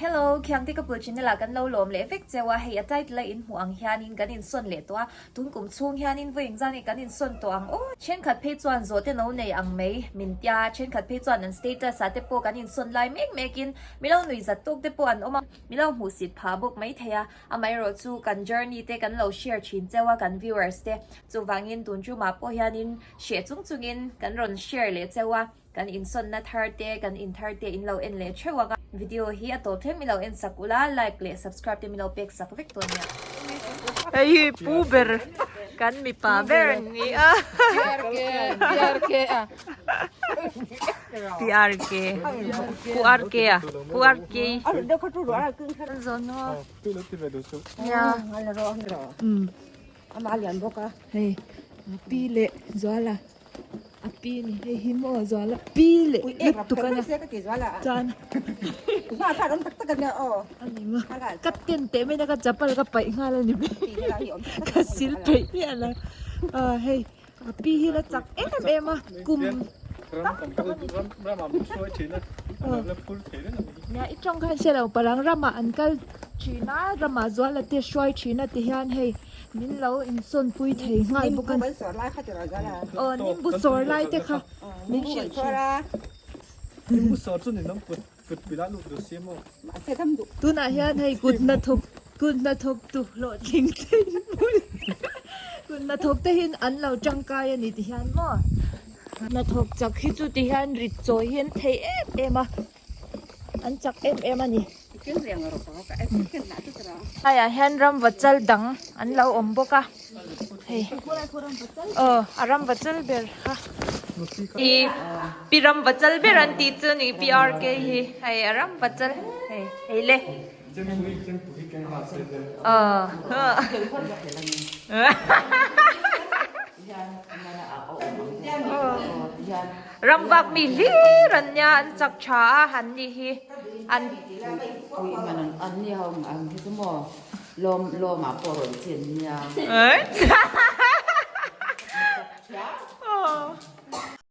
Hello, Khiangte Couple channel ah kan lo lawm leh vek cheu a, hei a title a in hmuh ang hianin kan insawn leh tawh a, tun kum chhung hianin vawi engzah nge kan insawn tawh ang aw? Thenkhat phei chuan zawhte no nei ang mai min tia, thenkhat phei chuan an status ah te pawh kan insawn lai mek mekin mi lo nui zat tawk te pawh an awm a, mi lo hmuhsit phah bawk mai thei a, amaherawh chu kan journey te kan lo share thin cheu a kan viewers te, chuvangin tun tumah pawh hianin hreh chung chungin kan rawn share leh cheu a. Kan insawnna thar te, kan in thar te in lo en leh theuh ang a. Video hi a tawp thleng mi lo en sak ula, like leh subscribe te mi lo pek sak vek tawh nia. Hei hi pu ber kan mipa ber an ni a. PRK a. PRK. Pu RK a. Pu RK. Nia. Hei pi leh Zuala. A pi ni hei hi maw zual a pi leh lutuk a nia chuan a ni maw ka ten teh mai na ka chapal ka paih nghal a ni mai ka sil peih miah lo ah hei a pi hi la chak em em a kum tam tak a ni nia i tawng khan hre lo parang ramah an kal thin a ramah zual a te hruai thin a ti hian hei. Min lo insawnpui thei nghal bawk a. Aw nimbu sawr lai te kha min hrilh thin. Tunah hian hei kut hnathawk kut hnathawk tu hlawhtling te in hmul kut hnathawk te hian an lo tangkai a ni ti hian maw hnathawk chak hi chu ti hian rit chawi hi an thei em em a. An chak em em a ni. Haiah hian ramva chal dang an lo awm bawk a hei aw a ramva chal ber kha ih pi ramva chal ber an tih chu ni pi RK hi hei a ramva chal hei hei le aw. Ram vak mi hlir an nia an chak tha a han ni hi an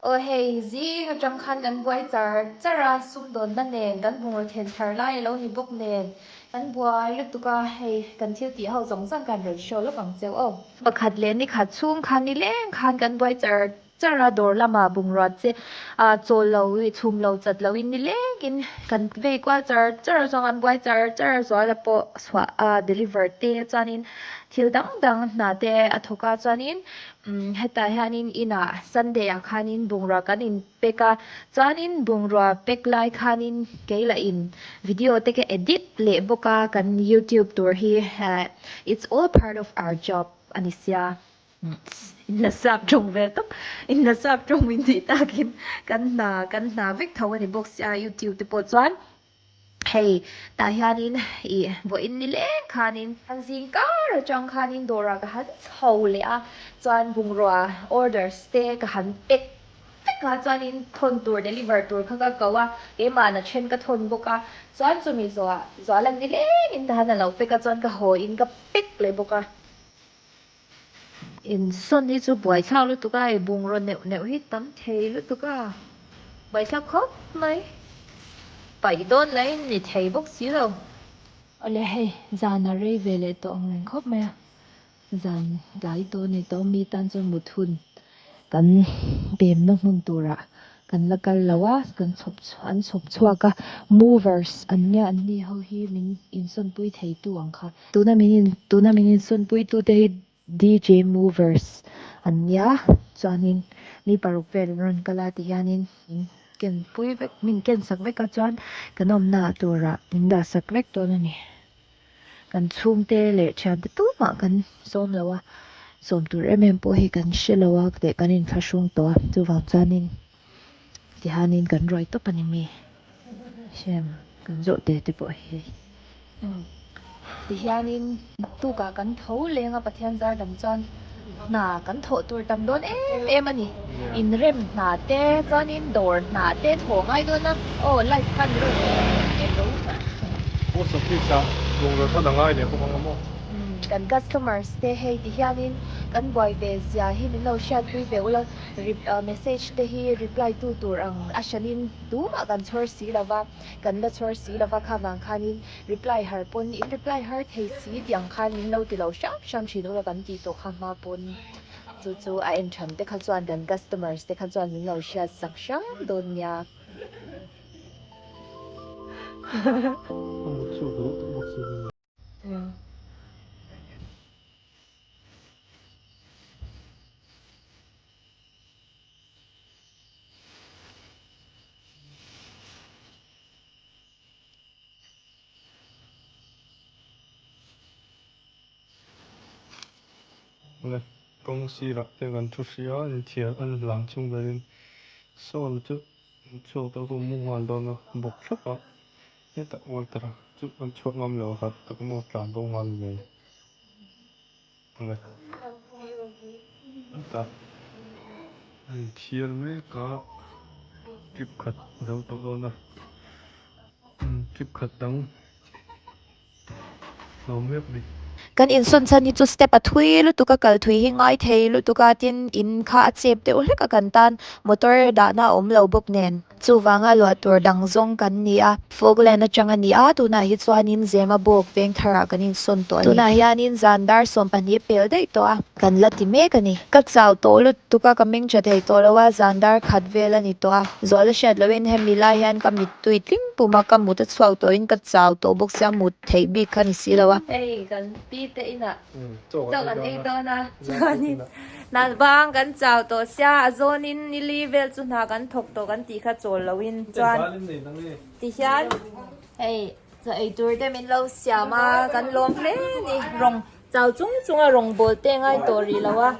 Aw hei zing atang khan kan buai char char a sumdawnna nen kan bungraw then thar lai a lo ni bawk nen kan buai lutuk a hei kan thil tih ho zawng zawng kan rawn show lawk ang cheu aw. Pakhat leh ni khat chhung khan ni leng khan kan buai char char a, dawr lamah bungrua che ah chawl lo i chhum lo chat lo in ni leng in kan vei kual char char a chuan kan buai char char a zuala pawh chhuah a deliver te chuanin thil dang dang hna te a thawk a chuanin umm hetah hianin inah Sunday ah khanin bungrua kan in pack a chuanin bungrua pack lai khanin kei lah in video te ka edit leh bawk a kan youtube tur hi eh it's all part of our job a ni sia in la sap tawng ve tawp in la sap tawng min tih takin kan hna kan hna vek tho a ni bawk sia youtube te pawh chuan. Hei tah hianin ih vawiin ni leng khanin an zing kar atang khanin dawrah ka han chho leh a chuan bungrua orders te ka han pack vek a chuanin thawn tur deliver tur kha ka ko a keimahna then ka thawn bawk a chuan chumi zawhah zual an ni lengin ta han a lo pack a chuan ka haw in ka pack leh bawk a. Insawn hi chu buaithlak lutuk a, hei bungraw neuh neuh hi tam thei lutuk a, buaithlak khawp mai. Paih dawn lahin ni thei bawk si lo. Awle hei, zan a rei ve leh tawh ang reng khawp mai a, zan tlai tawh a ni tawh mi tan chuan mut hun kan pemna hmun turah kan la kal lo a, kan chhawp an chhawp chhuak a, movers an nia an ni ho hi min insawnpui theitu ang kha. Tuna min in tuna min insawnpui tute hi DJ movers an nia chuanin mi paruk vel an rawn kal a ti hianin min ken pui vek min ken sak vek a chuan kan awmna ah turah min dah sak vek dawn a ni. Kan chhungte leh thiante tumah kan sawm lo a, sawm tur em em pawh hi kan hre lo a teh kan inthlahrung tawh a chuvang chuanin tihianin kan ruai tawp a ni mi hrem kan zawh te te pawh hi tihianin tukah kan tho leng a Pathian zar dang chuan hna kan thawh tur tam dawn em em a ni inrem hna te chuanin dawr hna te thawh ngai dawn a aw light khan Post office ah bungraw thawn a ngai leh bawk ang a maw? Kan customers te hei ti hianin kan buai ve zia hi min lo hriatpui ve ula, message te hi reply tu tur ang a hranin tumah kan chhawr si lova, kan la chhawr si lova kha vang khanin reply har pawn in reply har thei si tih ang khan min lo ti lo hram hram thin ula kan tih tawh kha hma pawn chu chu a en than te kha chuan kan customers te kha chuan min lo hriat sak hram dawn nia. Kawng sirah te kan thu hria a inthiar a ni hlang chung berin sawn chu chhuak a mu nghal dawn a bawk thlap a hetah walter a chu an chhuak ngam lo a tak maw tlan bo nghal mai hetah a inthiar mek a trip khat zo tawh dawn a trip khat dang. Kan insawn chhan hi chu step a thui lutuk a kal thui hi ngai thei lutuk a tin in kha a chep deuh hlek a kan tan motor dahna a awm lo bawk nen chuvanga luah tur dang zawng kan ni a Falkland atang a ni a tunah hi chuanin Zema bawk veng tharah kan insawn tawh a ni tunah hianin zan dar 12 pel daih tawh a kan la ti mek a ni ka chau tawh lutuk a ka meng tha thei tawh lo a zan dar khat vel a ni tawh a zual a hriat lohin hemi lai hian ka mittui tling pum a ka mut a chhuak tawhin ka chau tawh bawk sia mut theih bik kha ni si lo a. Hei kan pi te inah chaw kan ei dawn a chuanin hna bang kan chau tawh sia a zawnin nili vel chu hna kan thawk tawh kan tih kha chawl loin chuan tihian hei chaw ei tur te min lo siam a kan lawm hle ni rawng chau chung chung a rawng bawl te ngai tawh rih lo a.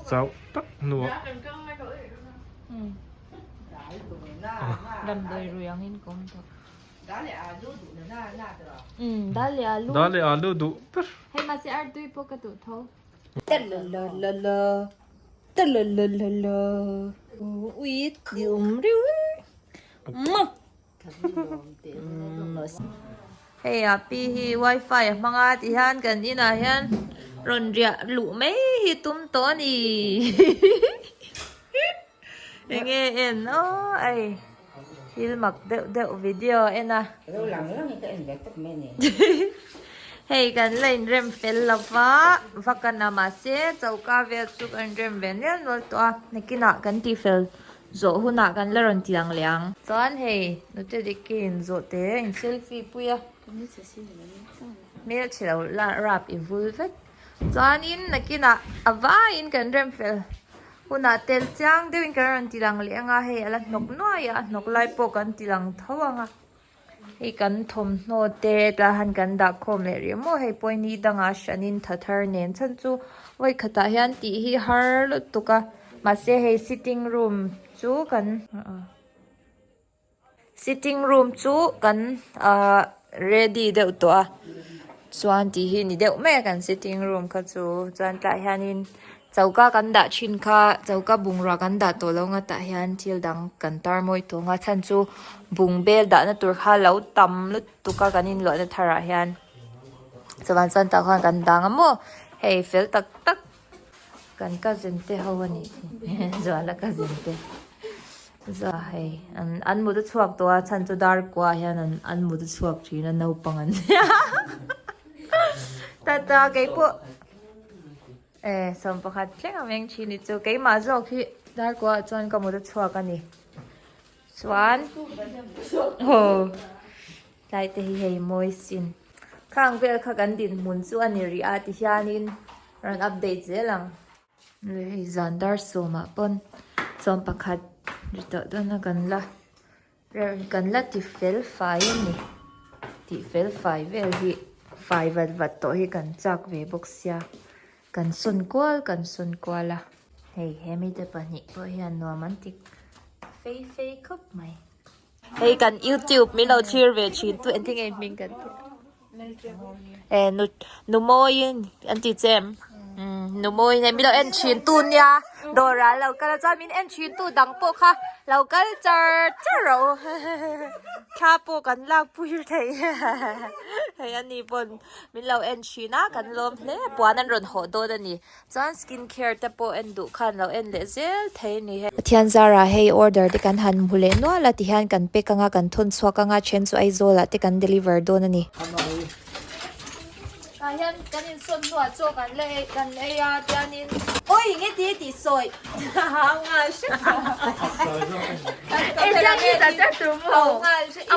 Chau tak hnuah. Damdawi rui angin ka awm tawh. Umm dal leh alu. Dal leh alu duh ber. Hei mahse artui pawh ka duh tho. Talalala talalala ui ti awm riu maw. Hei a pi hi wifi a hmang a tihian kan inah hian rawn riah luh mai hi tum tawh a ni enge en aw ei thil mak deuh deuh video a en a hei kan la inrem fel lo va vak a na mahse choka vel chu kan inrem ve nel nual tawh a nakinah kan tih fel. Zawh hunah kan la rawn ti ang leh ang. Chuan hei nute dikin zawh te in selfie pui a. Hmel chhe lo la rap i vul vek. Chuanin nakinah a vaiin kan rem fel hunah tel chiang deuhin kan rawn ti lang leh ang a, hei a la hnawk nuai a, a hnawk lai pawh kan ti lang tho ang a. Hei kan thawmhnaw te tlai han kan dah khawm leh rih maw hei pawh ni dangah hranin tha thar nen chhan chu vawi khatah hian tih hi har lutuk a mahse hei sitting room chu kan sitting room chu kan ahh ready deuh tawh a chuan tih hi ni deuh mai a kan sitting room kha chu chuan tlai hianin. Choka kan dah thin kha choka bungrua kan dah tawh lo nga tah hian thil dang kan tar mawi tawh ang a chhan chu bung bel dahna tur kha lo tam lutuk a kan inluahna tharah hian chuan chuan tah khan kan dang a maw hei fel tak tak kan cousin te ho a nih Zuala cousin te za hei an an mut a chhuak tawh a chhan chu dar kuah hian an an mut a chhuak thin a naupang an nia tata keipawh. E 11 thleng a meng thin ni chu keimah zawk hi darkua ah chuan ka mut a chhuak a ni chuan aw tlai te hi hei mawi sin khang vel kha kan dinhmun chu a ni rih a ti hianin rawn update zel ang hei zan dar sawmah pawn 11 ri tawh dawn a kan la Kan la ti fel fai a ni. Tih fel fai vel hi fai vat vat tawh hi kan chak ve bawk sia. Kan sawn kual kan sawn kual a. Hei he mite pahnih pawh hian nuam an ti fei fei khawp mai. Hei kan youtube min lo thlir ve thin tu engtin nge hming kan tih e nu nu mawiin an ti che em nu mawiin hei min lo en thin tu nia. Dawrah lo kal a chuan min en thin tu dang pawh kha lo kal char char ro thla pawh kan lak pui thei hei ani pawn min lo en thin a kan lawm hle puan an rawn hawh dawn a ni chuan skin care te pawh en duh khan lo en leh zel thei a ni hei. Pathian zarah hei order te kan han hmu leh nual a tihian kan pack anga kan thawn chhuak anga then chu Aizawl ah te kan deliver dawn a ni. Tah hian kan insawn hnuah chaw kan la ei kan ei a tianin awi enge ti tih sawi hau nghal hrep a hau nghal hrep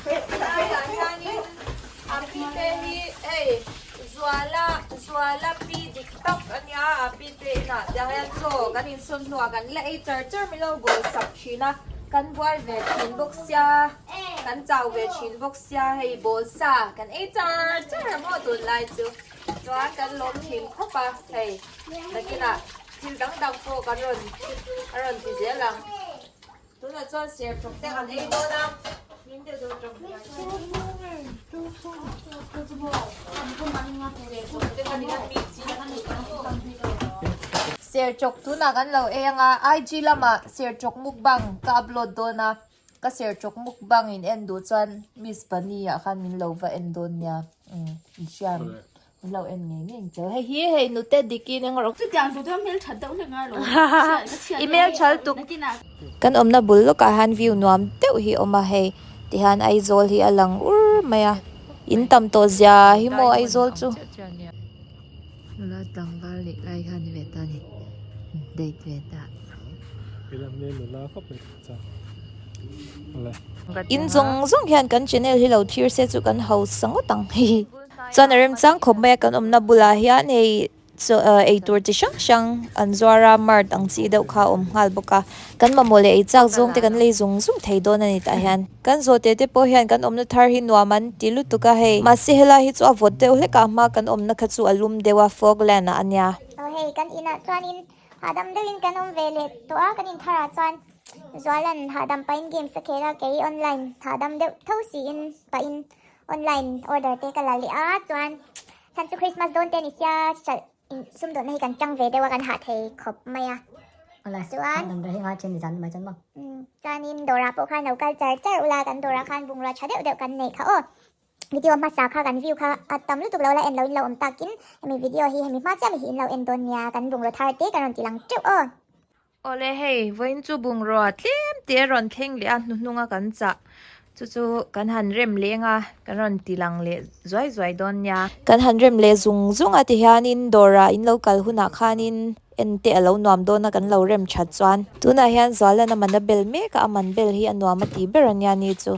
Tlaiah hianin a pi te hi hei Zuala Zuala pi dik tak a nia a pi te inah tiang hian chaw kan insawn hnuah kan la ei char char mai lo bawl sak thin a kan buai ve thin bawk sia. Kan chau ve thin bawk sia hei bawl sa kan ei char char a maw tunlai chu chuan kan lawm thin khawp a hei nakinah thil dang dang pawh kan rawn a rawn ti zel ang tunah chuan sertawk te kan ei dawn a. Serchawk tunah kan lo ei anga IG lamah serchawk mukbang ka upload dawn a. Ka serchawk mukbang in en duh chuan Miss Bunny ah khan min lo va en dawn nia umm inhriam min lo en ngei ngei ang cheu hei hi hei nute dikin eng rawh Chutiang tur chuan hmel that deuh hlek ngai lo I hmel thal tuk Kan awmna bul lawkah hian view nuam deuh hi a awm a hei tihian Aizawl hi a lang ur mai a in tam tawh zia hi maw Aizawl chu. Nula tlangval nih lai khan ni ve ta ni date ve ta. In zawng zawng hian kan channel hi lo thlir se chu kan hausa ngawt ang hi. Chuan a remchang khawp mai a kan awmna bulah hian hei eitur chi hrang hrang an zuar a mart ang chi deuh kha a awm nghal bawk a. Kan mamawh leh ei chak zawng te kan lei zung zung thei dawn a ni tah hian. Kan zawhte te pawh hian kan awmna thar hi nuam an ti lutuk a hei. Mahse helai hi chu a vawt deuh hlek a a hma kan awmna kha chu a lum deuh a Fogland ah a nia. Aw hei kan inah chuanin hahdam deuhin kan awm ve leh tawh a kan intharah chuan Zualan hahdam pahin games a khel a kei online hahdam deuh tho siin pahin online order te ka la leh a chuan chhan chu Christmas dawn te a ni sia hralh sumdawnna hi kan tang ve deuh a kan hah thei khawp mai a chuan chuanin dawrah pawh khan lo kal char char ula kan dawrah khan bungrua tha deuh deuh kan neih kha aw. Video hmasa kha kan view kha a tam lutuk lo la en lo in lo awm takin hemi video hi hemi hma chiah mi hi in lo en dawn nia kan bungraw thar te kan rawn ti lang teuh aw. Awle hei vawiin chu bungraw tlem te a rawn thleng leh a hnuhnung a kan chah chu chu kan han rem leng a kan rawn ti lang leh zuai zuai dawn nia. Kan han rem leh zung zung a tihianin dawrah in lo kal hunah khanin en te a lo nuam dawn a kan lo rem that chuan tunah hian Zualan a man a bel mek a a man bel hi a nuam a tih ber a nia ni chu.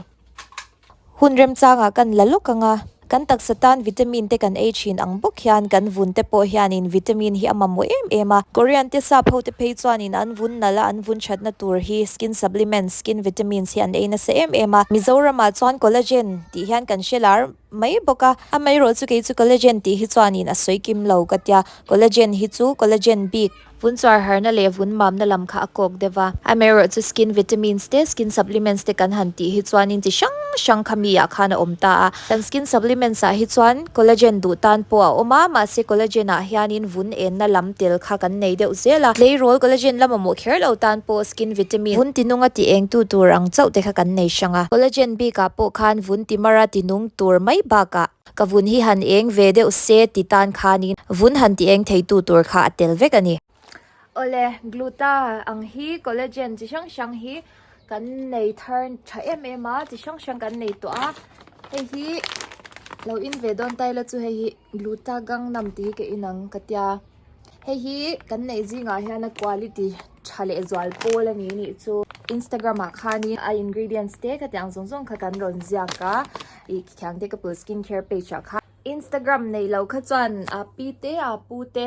Hun remchangah kan la lawk ang a, kan taksa tan vitamin te kan ei thin ang bawk hian kan vun te pawh hianin vitamin hi a mamawh em em a. Korean te sap ho te phei chuanin an vun nalh a, an vun thatna tur hi skin supplements, skin vitamins hi an ei nasa em em a. Mizoramah chuan collagen tih hian kan hre lar mai bawk a, amaherawh chu kei chu collagen tih hi chuanin a sawi kim lo ka tia, collagen hi chu collagen bik, Vun chuar harna leh vun mamna lam kha a kawk deuh a. Amaherawh chu skin vitamins te, skin supplements te kan han tih hi chuanin chi hrang hrang kha mi ah khan a awm ta a. Kan skin supplements ah hi chuan collagen duh tan pawh a awm a, mahse collagen ah hianin vun enna lam tel kha kan nei deuh zel a. Tleirawl collagen la mamawh kher lo tan pawh skin vitamin, vun tinunga ti eng tu tur ang chauh te kha kan nei hrang a. Collagen bikah pawh khan vun timara tinung tur mai bakah, Ka vun hi han eng ve deuh se ti tan khanin vun han ti eng thei tu tur kha a tel vek a ni. Awle, gluta ang hi collagen chi hrang hrang hi kan nei thar tha em em a, chi hrang hrang kan nei tawh a, hei hi lo in ve dawn ta ila chu hei hi gluta gangnam tih hi ka in ang ka tia, hei hi kan neih zingah hian a quality tha leh zual pawl a ni nih chu. Instagram ah khanin a ingredients te khatiang zawng zawng kha kan rawn ziak a. Ih khiang te ka pul skin care page ah khan Instagram nei lo kha chuan a pi te a pu te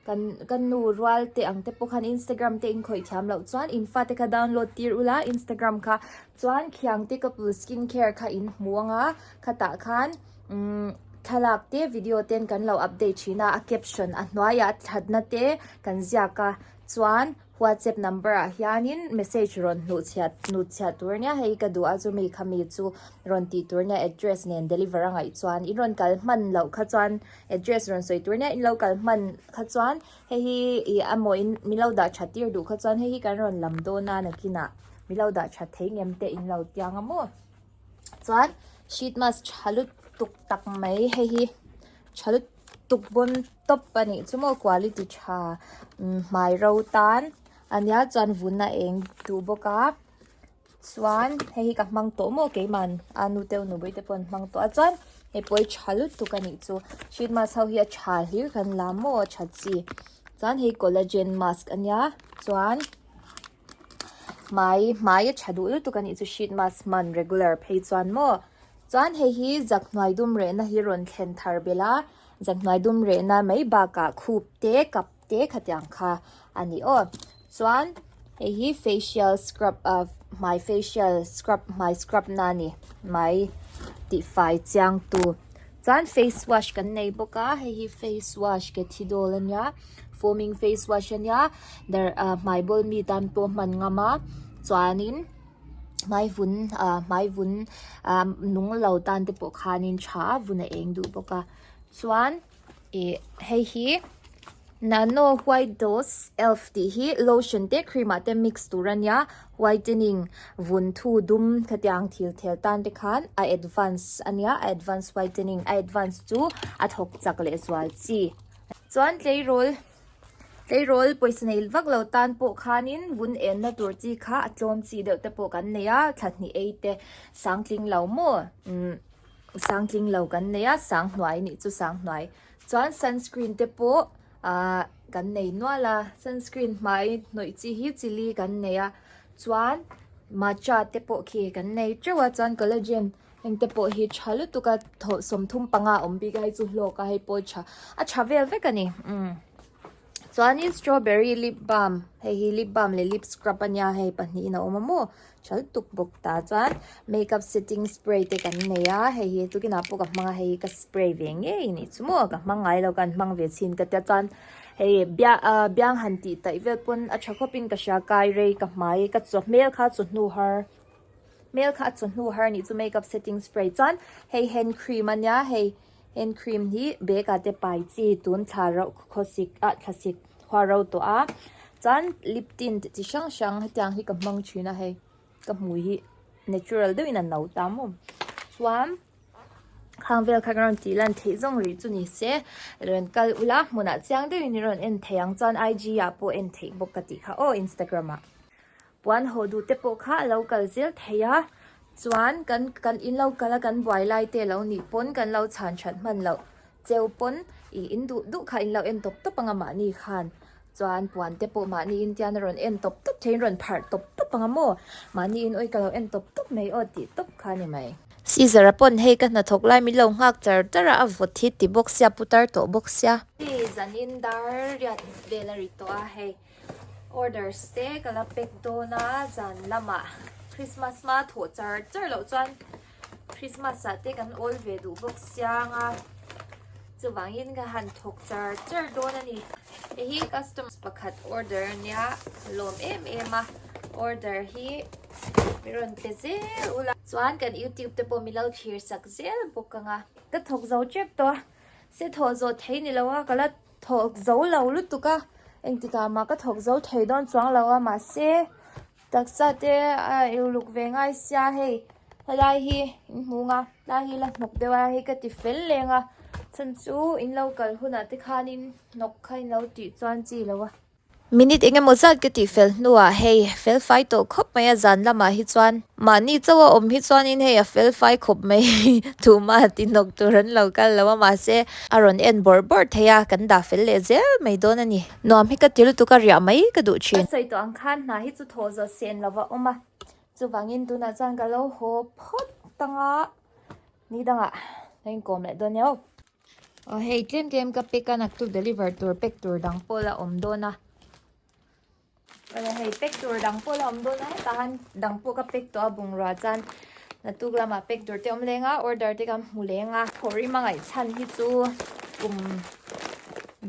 kan ka nu rual te ang te pawh khan Instagram te in khawih thiam loh chuan in fate kha download tir ula Instagram kha chuan khiang te ka pul skin care kha in hmu anga khatah khan umm thlalak te video ten kan lo update thin a a caption a hnuaiah thatna te kan ziak a chuan. WhatsApp number ah hianin message rawn hnuh chhiat hnut chhiat tur ania hei ka duh a chumi khami chu rawn tih tur ania address nen deliver a ngaih chuan in rawn kal hman loh kha chuan address rawn sawi tur ania in lo kal hman kha chuan hei hi ih amaw in min lo dah that tir duh kha chuan hei hi kan rawn lam dawn a nakinah min lo dah that thei ngem te in lo tiang a maw chuan sheet mask tha lutuk tak mai hei hi tha lutuk. Tukbawn tawp a nih chu maw quality tha hmai ro tan a nia chuan vun a eng duh bawk a chuan hei hi ka hmang tawh maw keimah a nu te nupui te pawh an hmang tawh a chuan hei pawh hi tha lutuk a nih chu sheet mask ho hi a tha hlir kan la maw a tha chi chuan hei collagen mask a nia chuan hmai hmai a tha duh lutuk a nih chu sheet mask hman regular phei chuan maw. Chuan hei hi zakhnuai dum rehna hi rawn thlen thar belh a, zakhnuai dum rehna mai bakah khup te kap te khatiang kha a ni aw. Chuan hei hi facial scrub ah hmai facial scrub hmai scrub na a ni hmai tihfai chiang tu. Chuan face wash kan nei bawk a, hei hi face wash ke thi dawl a nia foaming face wash a nia dar ah hmai bawl mi tan pawh hman ngam a chuanin. Hmai vun ah hmai vun ah nung lo tan te pawh khanin tha a vun a eng duh bawk a chuan ih hei hi nano white dose elf tih hi lotion te cream ah te mix tur a nia whitening vun thu dum khatiang thil thel tan te khan a advance a nia a advance whitening a advance chu a thawk chak leh zual chi chuan tleirawl. Tleirawl pawisa nei vak lo tan pawh khanin vun enna tur chi kha a tlawm chi deuh te pawh kan nei a, thla hnih ei te sangtling lo maw umm sangtling lo kan nei a, sanghnuai nih chu sanghnuai chuan sunscreen te pawh ahh kan nei nual a, sunscreen hmai hnawih chi hi chili kan nei a chuan matcha te pawh khi kan nei teuh a chuan collagen. Heng te pawh hi tha lutuk a thawh 35 awm bik a hei chu hlawk a hei pawh tha a tha vel vek a ni umm chuanin strawberry lip balm hei hi lip balm leh lip scrub a nia hei pahnihin a awm a maw tha lutuk bawk ta chuan makeup setting spray te kan nei a hei hi tukinah pawh ka hmang a hei hi ka spray ve ngei a nih chu maw ka hmang ngai lo kan hmang ve chhin ka tia chuan hei biang ah biang han tih taih vel pawn a tha khawpin ka hria kai rei ka hmai ka chaw hmel kha chawhnu har. Hmel kha a chawhnu har anih chu makeup setting spray chuan hei hand cream ania hei hand cream hi bag ah te pai chi tun thla rauh khawsik ah thlasik khua ro tawh a chuan lip tint chi hrang hrang hetiang hi ka hmang thin a hei ka hmui hi natural deuhin a no ta maw chuan khang vel kha ka rawn tih lan theih zawng rih chu ni se rawn kal ula hmunah chiang deuhin i rawn en thei ang chuan IG ah pawh en theih bawk ka tih kha aw Instagram ah. Puan haw duh te pawh kha a lo kal zel thei a, chuan kan kan in lo kal a kan buai lai te lo nih pawn kan lo chhan that hman loh cheu pawn ih in duh duh kha in lo en tawp tawp anga mahni khan chuan puan te pawh mahni in tian a rawn en tawp tawp thei in rawn pharh tawp tawp anga maw mahni in awi ka lo en tawp tawp mai aw tih tawp kha a ni mai. Caesar a pawn hei ka hnathawk lai min lo nghak char char a a vawt hi ti bawk sia putar tawh bawk sia. Hei zanin dar riat vel a ri tawh a hei. Orders te ka la pack dawn a zan lamah Christmas hma thawh char char loh chuan Christmas ah te kan awl ve duh bawk siang a chuvangin ka han thawk char char dawn a ni. Hei hi customer pakhat order a nia lawm em em a order hi mi rawn pe zel ula chuan kan youtube te pawh mi lo thlir sak zel bawk ang a. Ka thawk zo tep tawh a se thawh zawh thei ni lo a ka la Thawk zo lo lutuk a, engtikah mah ka thawk zo thei dawn chuang lo a mahse taksa te a uluk ve ngai sia hei helai hi in hmu ang a helai hi la hnawk deuh a hei ka ti fel leng a chhan chu in lo kal hunah te khanin hnawk kha in lo tih chuan chi lo a. Minute eng emaw zat ka tih fel hnuah hei fel fai tawh khawp mai a zan lamah hi chuan mahni chauh a awm hi chuanin hei a fel fai khawp mai tuhma ti hnawk tur an lo kal lo a mahse a rawn en bawrh bawrh thei a kan dah fel leh zel mai dawn a ni nuam hi ka ti lutuk a riah mai ka duh thin. Ka sawi tawh ang khan hna hi chu thaw zawh sen lova awm a chuvangin tunah chuan ka lo haw phawt tanga ni dangah ka inkawm leh dawn nia aw. Aw hei tlem tlem ka pack a naktuk deliver tur pack tur dang pawh la awm dawn a awle hei pack tur dang pawh la awm dawn a hetah han dang pawh ka pack tawh a bungrua chuan naktuk lamah pack tur te awm leng a order te kan hmu leng a thawhrim a ngaih chhan hi chu kum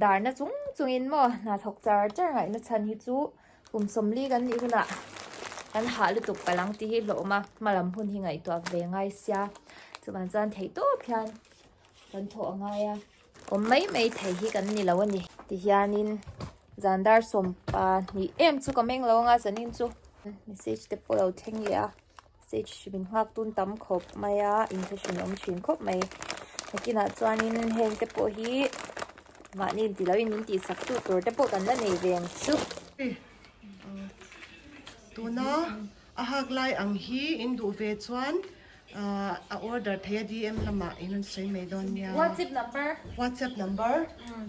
darna chung chungin maw hna thawk char char ngaihna chhan hi chu. Kum 40 kan nih hunah kan hah lutuk palh ang tih hi hlawhawm a, hmalam hun hi ngaihtuah ve ngai sia. Chuvang chuan theihtawp hian kan thawh a ngai a, awm mai mai thei hi kan ni lo a ni. Tihianin zan dar 12 em chu ka meng lo anga zanin chu message te pawh lo thleng leh a, message min nghak tun tam khawp mai a, inthlahrun awm thin khawp mai. Nakinah chuanin heng te pawh hi mahni inti loin min tihsak tu tur te pawh kan la nei ve ang chu. Tuna a hak lai ang hi in duh ve chuan a order thei a DM lamah in rawn sawi mai dawn nia. WhatsApp number. WhatsApp number.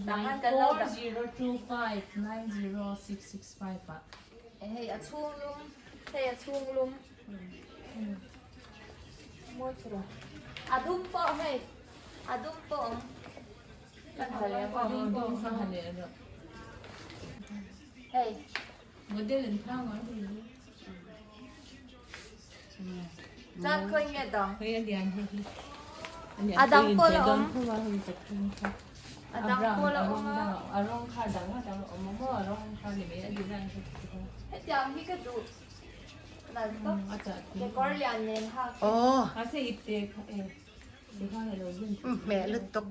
94025 9065 ah. Hei a chhung lum, hei a chhung lum. A dum pawh hei, a dum pawh awm. Hei. Model in thang ang hi. Chuan khawi nge dang? Hei a lian hei hi. A dang pawh la awm. A dang pawh la awm a. A rawng kha dang a dang awm a maw a rawng kha ni mai a design kha chu kha. Hetiang hi ka duh. Nalh tawp. Kekawr lian nen hak. Aw. Mahse ipte kha e. Hmeh lutuk.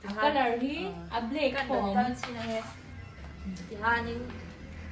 A color hi a black pawh a awm. Tihanin.